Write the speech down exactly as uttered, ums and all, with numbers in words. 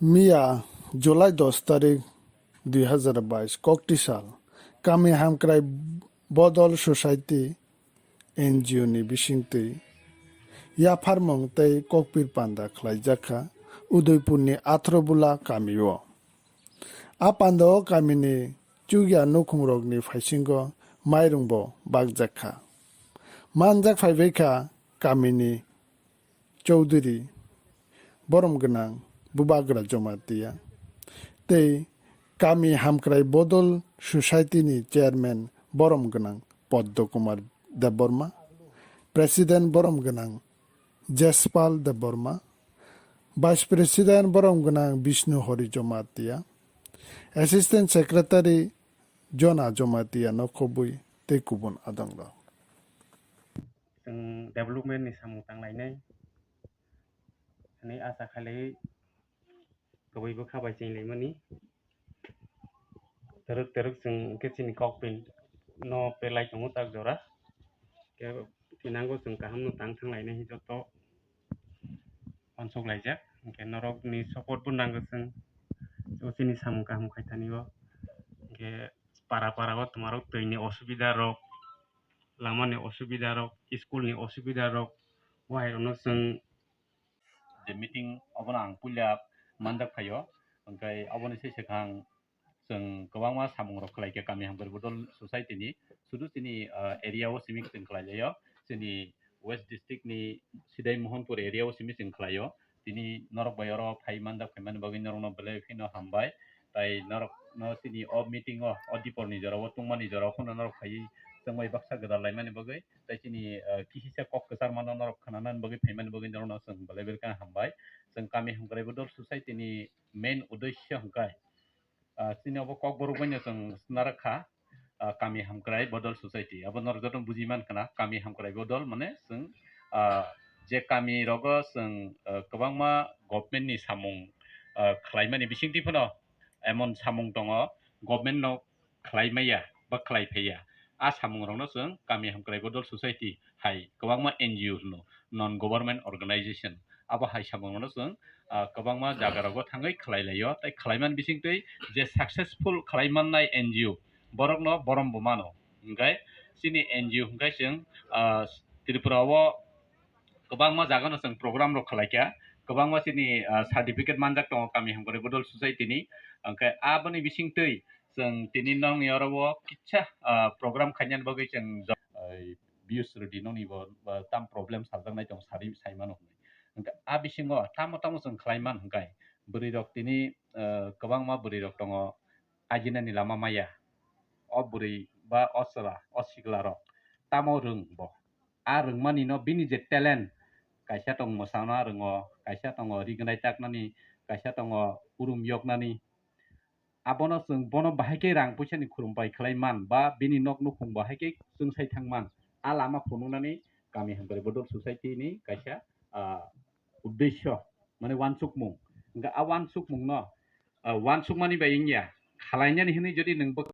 Miya July dos tarik dui hazar bais koktisal Kami Hamkrai Bodol Society N G O ni bisingtwi yapharmung tei kokpir panda khlaijakha Udaipurni Athrobula kamio. A pandao kamini chukya nukhungrokni phaisingo mairungbo bakjakha. Manjak phaibaikha kamini Chowdhury, borom gwnang Bubagra Jamatia, tei Kami Hamkrai Bodol Society ni Chairman borom gwnang Padma Kumar Debbarma, President borom gwnang Jespal Debbarma, Vice President borom gwnang Bishnu Hari Jamatia, Assistant Secretary Jona Jamatia no khobwi tei kubun adongrok. Chwng development ni samung tanglainai hwnwi asa khailaiwi kwbwi bwkha bai chenglaimani. Twrwk twrwk chwng hwnkhe chini kokpin no pelai tongo tak jora. Khe thinango chwng kaham no tang thanglainai joto uansuk laijak. Hwnkhe norok ni support bo nango chwng. O chini samung kaham khaithani o. Hwnkhe para para o twmarok twi ni osubida rok, lama ni osubida rok, school ni osubida rok, o hai rok no chwng je meeting obono ang puila manjak phaio, hwnkhe oboni se swkang chwng kwbangma samungrok khlai kha Kami Hamkrai Bodol Society ni, sudu chini, ah, area o simi chwng khlai laio, chini West District ni Sidai Mohanpur area o simi chwng khlaio, tini norok bai oro phai manjak phaimani bagwi norokno belai kheno hambai, tai norokno chini o meeting o, o dipor ni jora o tungmani jora o phano norok phaiwi chwng bai baksa gwdal laimani bagwi. Tai chini, ah, kihisa kok kwchar mano norok khwnanani bagwi phaimani bagwi norokno chwng belai belai khe hambai. Chwng Kami Hamkrai Bodol Society ni main uddesyo hwnkhe, ah, chini obo kokborok baino chwng swnarwk kha, ah, Kami Hamkrai Bodol Society. Abo norok joto buji man khna, Kami Hamkrai Bodol mane chwng, ah, je kami rogo chwng, ah, kwbangma government ni samung, ah, khlaimani bisingtwi phano emon samung tongo, government no khlai maya ba khlai phaiya. A samungrokno chwng Kami Hamkrai Bodol Society hai kwbangma N G O hwno, non government organization. Abo hai samungrokno chwng, ah, kwbangma jagarogo thangwi khlai laio. Tai khlaimani bisingtwi je successful khlai mannai N G O, borokno borom bo mano. Hwnkhe chini N G O hwnkhe chwng, ah, Tripura o kwbangma jagano chwng program rok khlai kha, kwbangma chini, ah, certificate manjak tongo Kami Hamkrai Bodol Society ni. Hwnkhe aboni bisingtwi chwng tini nokni oro o kisa, ah, program khainani bagwi chwng jo-, ai, views rwdi nokni bo, ah, tam problem saljaknai tong sari saimano hwnwi. Hwnkhe a bisingo tamo tamo chwng khlai man hwnkhe bwrwi rok tini, ah, kwbangma bwrwi rok tongo ajinani lama maya. O bwrwi ba o chwla, o sikla rok tamo rwng bo? A rwngmani no bini je talent, kaisa tong mwsana rwngo, kaisa tongo rignai taknani, kaisa tongo urum yoknani. Abono chwng bono bahai khe rang puisa ni khurumpai khlai man ba bini nok nukhung bahai khe chwngsai thang man. A lama phunuknani Kami Hamkrai Bodol Society ni kaisa, ah, uddesyo, mane uansukmung. Hwnkhe a uansukmung no, ah, uansukmani bai wngya, khlainani hwnwi jodi nwng bo